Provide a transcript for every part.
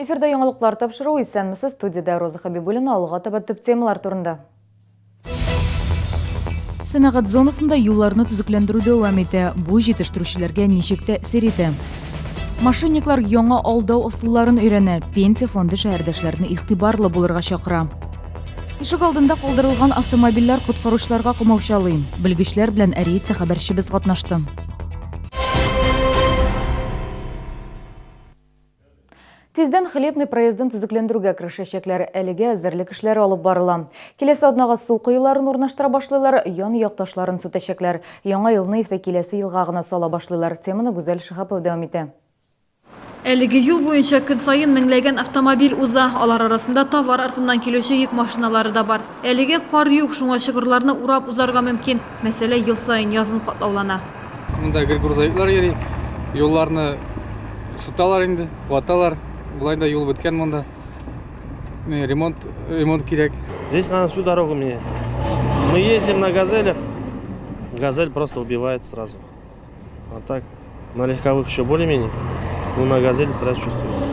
Эфирда яңалыклар тапшыруы исәнмесез студиядә Роза Хабибуллина алга таба төп темалар турында. Сәнәгать зонасында юлларны төзекләндерү дәвам итә. Бу җитештерүчеләргә ничек тәэсир итә? Мошенниклар яңа алдау ысулларын өйрәнә. Пенсия фонды шәһәрдәшләрне игътибарлы булырга чакыра. Ишек алдында калдырылган автомобильләр коткаручыларга комаучалый. Белгечләр белән рейдта хәбәрчебез катнашты. Тиздән Хлебный проездын төзекләндерүгә керешәчәкләр. Әлегә әзерлек эшләре алып барыла. Киләсе атнага су коеларын урнаштыра башлыйлар, ян-як ташларын сүтәчәкләр. Яңа юлны исә киләсе елга гына сала башлыйлар. Теманы Гүзәл Шиһапова дәвам итә. Әлеге юл буенча көн саен меңләгән автомобиль уза. Алар арасында товар артыннан килүче йөк машиналары да бар. Әлегә кар юк, шуңа чокырларны урап узарга мөмкин. Мәсьәлә ел саен язын катлаулана. Монда гел грузовиклар йөри. Юлларны сыталар инде, ваталар. Болай да юл беткән монда. Ремонт, ремонт кирәк. Здесь надо всю дорогу менять. Мы ездим на газелях, газель просто убивает сразу. А так, на легковых еще более-менее, но на газели сразу чувствуется.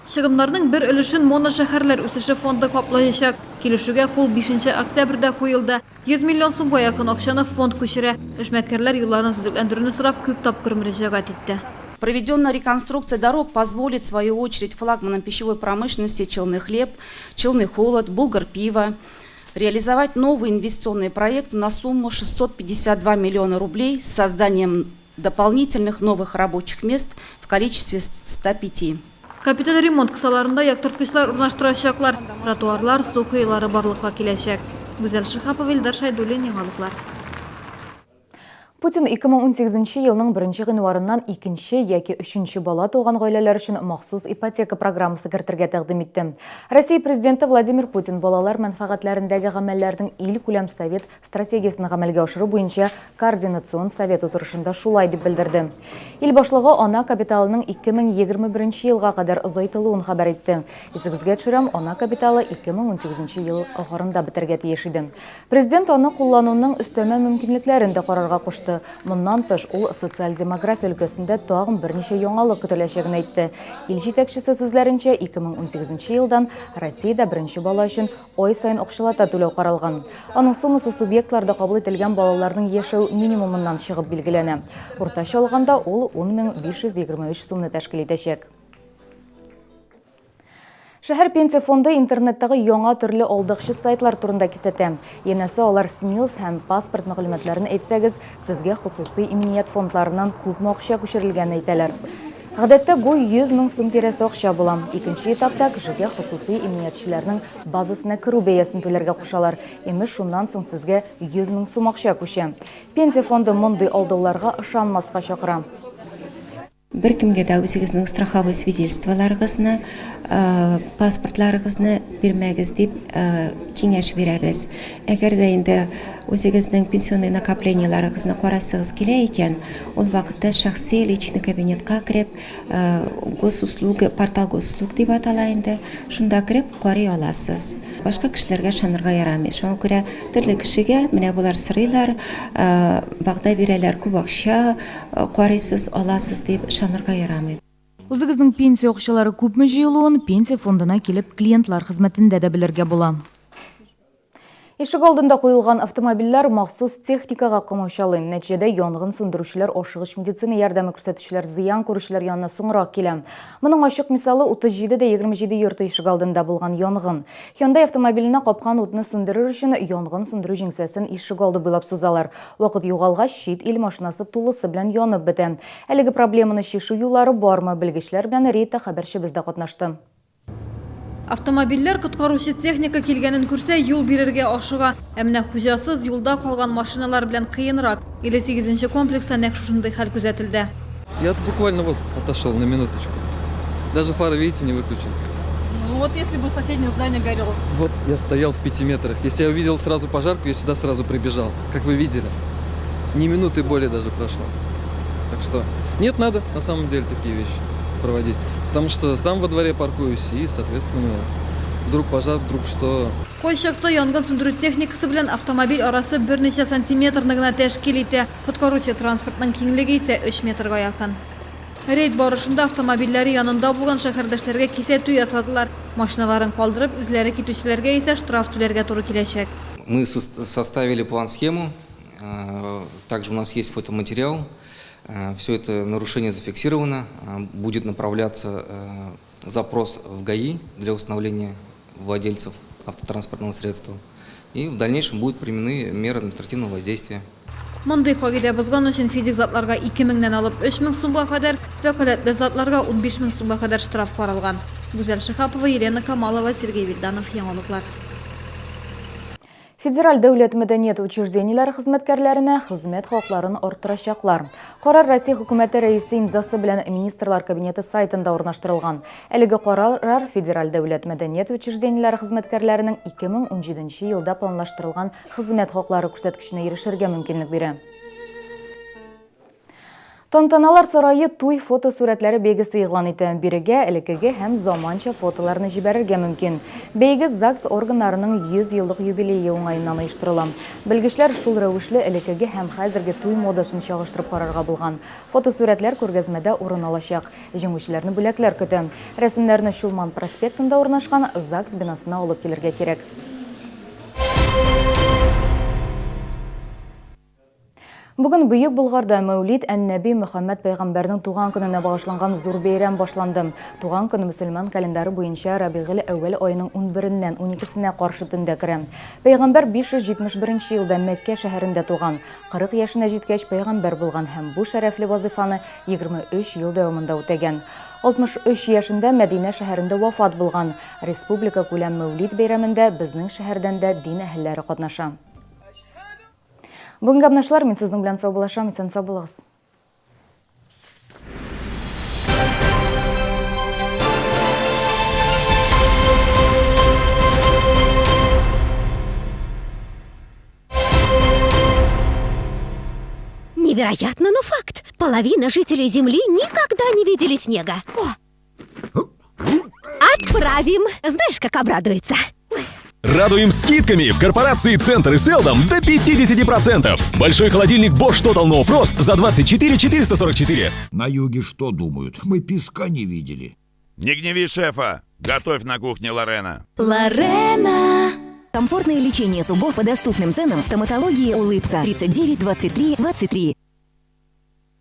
Чыгымнарның бер өлешен Моношәһәрләр үсеше фонды каплаячак. Килешүгә кул бишенче октябрьдә куелды. 100 миллион сумга якын акчаны фонд күчерә. Эшмәкәрләр юлларны төзекләндерүне сорап күп тапкыр мөрәҗәгать итте. Проведенная реконструкция дорог позволит, в свою очередь, флагманам пищевой промышленности Челны хлеб, Челны холод, Булгар пиво реализовать новые инвестиционные проекты на сумму 652 миллиона рублей с созданием дополнительных новых рабочих мест в количестве 105. Капиталь ремонт кысаларында яктырткычлар урнаштырачаклар, тротуарлар, су коелары барлыкка киләчәк. Гүзәл Шиһапова, Илдар Шәйдуллин, Яңалыклар. Путин 2018 елның 1 гыйнварыннан икенче яки өченче бала туган гаиләләр өчен махсус ипотека программасы кертергә тәкъдим итте. Россия Президенты Владимир Путин балалар мәнфәгатьләрендәге гамәлләрнең илкүләм совет стратегиясен гамәлгә ашыру буенча Координацион совет утырышында шулай дип белдерде. Ил башлыгы ана капиталының 2021 елга кадәр озайтылуын хәбәр итте. Исегезгә төшерәм, ана капиталы 2018 ел ахырында бетәргә тиеш иде. Президент аны куллануның өстәмә мөмкинлекләрен дә карарга кушты. Моннан тыш, ул социаль-демография өлкәсендә тагын берничә яңалык көтеләчәген әйтте. Ил җитәкчесе сүзләренчә, 2018 елдан Россиядә беренче бала өчен Ай саен акчалата түләү каралган. Аның суммасы субъектларда кабул ителгән балаларның яшәү минимумыннан чыгып билгеләнә. Уртача алганда, ул 10 523 сумны тәшкил итәчәк. Шәһәр пенсия фонды интернеттагы яңа төрле алдакчы сайтлар турында кисәтә. Янәсе, алар СНИЛС һәм паспорт мәгълүматларын әйтсәгез, сезгә хосусый иминият фондларыннан күпме акча күчерелгәнен әйтәләр. Гадәттә бу 100 мең сум тирәсе акча була. Икенче этапта кешегә хосусый иминиятчеләрнең базасына керү бәясен түләргә кушалар. Имеш, шуннан соң сезгә 100 мең сум акча күчә. Пенсия фонды мондый алдауларга ышанмаска чакыра. Беркемгә дә үзегезнең страховой свидетельстволарыгызны, паспортларыгызны бирмәгез дип киңәш бирәбез. Әгәр дә инде үзегезнең пенсионный накоплениеларыгызны карасыгыз килә икән, ул вакытта шәхси личный кабинетка кереп, госуслуги, портал госуслуг дип атала инде, шунда кереп карый аласыз. Башка кешеләргә ышанырга ярамый. Шуңа күрә төрле кешегә менә болар сорыйлар, вәгъдә бирәләр, күп акча карыйсыз, аласыз дип ышанырга ярамый. Үзегезнең пенсия акчалары күпме җыелуын Пенсия фондына килеп клиентлар хезмәтендә дә белергә була. Ишегалдында куелган автомобильләр махсус техникага комаучалый. Нәтиҗәдә янгын сүндерүчеләр, ашыгыч медицина ярдәме күрсәтүчеләр зыян күрүчеләр янына соңрак килә. Моның ачык мисалы 37 дә 27 йорты ишегалдында булган янгын. Hyundai автомобиленә капкан утны сүндерер өчен янгын сүндерү җиңсәсен ишегалды буйлап сузалар. Вакыт югалгач, чит ил машинасы тулысы белән янып бетә. Әлеге проблеманы чишү юллары бармы? Белгечләр белән рейдта хәбәрчебез дә катнашты. Автомобильләр коткаручы техника килгәнен күрсә, юл бирергә ашыга. Ә менә хуҗасыз юлда калган машиналар белән кыенрак. 58 нче комплекста нәкъ шушындый хәл күзәтелде. Я буквально вот отошел на минуточку. Даже фары, видите, не выключил. Ну вот если бы соседнее здание горело. Вот я стоял в 5 метрах. Если я увидел сразу пожарку, я сюда сразу прибежал, как вы видели. Ни минуты более даже прошло. Так что нет, надо на самом деле такие вещи проводить. Потому что сам во дворе паркуюсь и, соответственно, вдруг пожар, вдруг что. Кайчакта янгын сүндерү техникасы белән автомобиль арасы берничә сантиметрны гына тәшкил итә. Коткаручы транспортның киңлеге исә өч метрга якын. Рейд барышында автомобильләре янында булган шәһәрдәшләргә кисәтү ясадылар. Машиналарын калдырып, үзләре китүчеләргә исә штраф түләргә туры киләчәк. Мы составили план-схему, также у нас есть фотоматериал. Все это нарушение зафиксировано, будет направляться запрос в ГАИ для установления владельцев автотранспортного средства. И в дальнейшем будут применены меры административного воздействия. Мондый кагыйдә бозган өчен физик затларга 2 меңнән алып 3 мең сумга кадәр, вәкаләтле затларга 15 мең сумга кадәр штраф каралган. Гүзәл Шиһапова, Елена Камалова, Сергей Вильданов, Яңалыклар. Федераль дәүләт мәдәният учреждениеләре хезмәткәрләренә хезмәт хакларын арттырачаклар. Карар Россия хөкүмәте рәисе имзасы белән Министрлар кабинеты сайтында урнаштырылган. Әлеге карар Федераль дәүләт мәдәният учреждениеләре хезмәткәрләренең 2017 елда планлаштырылган хезмәт хаклары күрсәткеченә ирешергә мөмкинлек бирә. Тантаналар сарае туй фотосурәтләре бәйгесе игълан итә. Бирегә элеккеге һәм заманча фотоларны җибәрергә мөмкин. Бәйге ЗАГС органнарының 100 еллык юбилее уңаеннан оештырыла. Белгечләр шул рәвешле элеккеге һәм хәзерге туй модасын чагыштырып карарга булган. Фотосурәтләр күргәзмәдә урын алачак. Җиңүчеләрне бүләкләр көтә. Рәсемнәрне Чулман проспектында урнашкан ЗАГС бинасына алып килергә кирәк. Бүген Бөек Болгарда Мәүлид ән-Нәби Мөхәммәд пәйгамбәрнең туган көненә багышланган зур бәйрәм башланды. Туган көн мөселман календаре буенча Рабигыль әүвәл аеның унбереннән уникесенә каршы төндә керә. Пәйгамбәр 571 нче елда Мәккә шәһәрендә туган. 40 яшенә җиткәч пәйгамбәр булган һәм бу шәрәфле вазыйфаны 23 ел дәвамында үтәгән. 63 яшендә Мәдинә шәһәрендә вафат булган. Республика күләм Мәүлид бәйрәмендә безнең шәһәрдән дә дин әһелләре катнаша. Бүгенге абнашлар, мин сезнең белән саубуллашам, исән сау булыгыз. Невероятно, но факт. Половина жителей Земли никогда не видели снега. О! Отправим! Знаешь, как обрадуется. Радуем скидками в корпорации «Центр» и «Селдом» до 50%. Большой холодильник Bosch Total No Frost за 24 444. На юге что думают? Мы песка не видели. Не гневи шефа. Готовь на кухне Лорена. Лорена! Комфортное лечение зубов по доступным ценам в стоматологии «Улыбка» 39 23 23.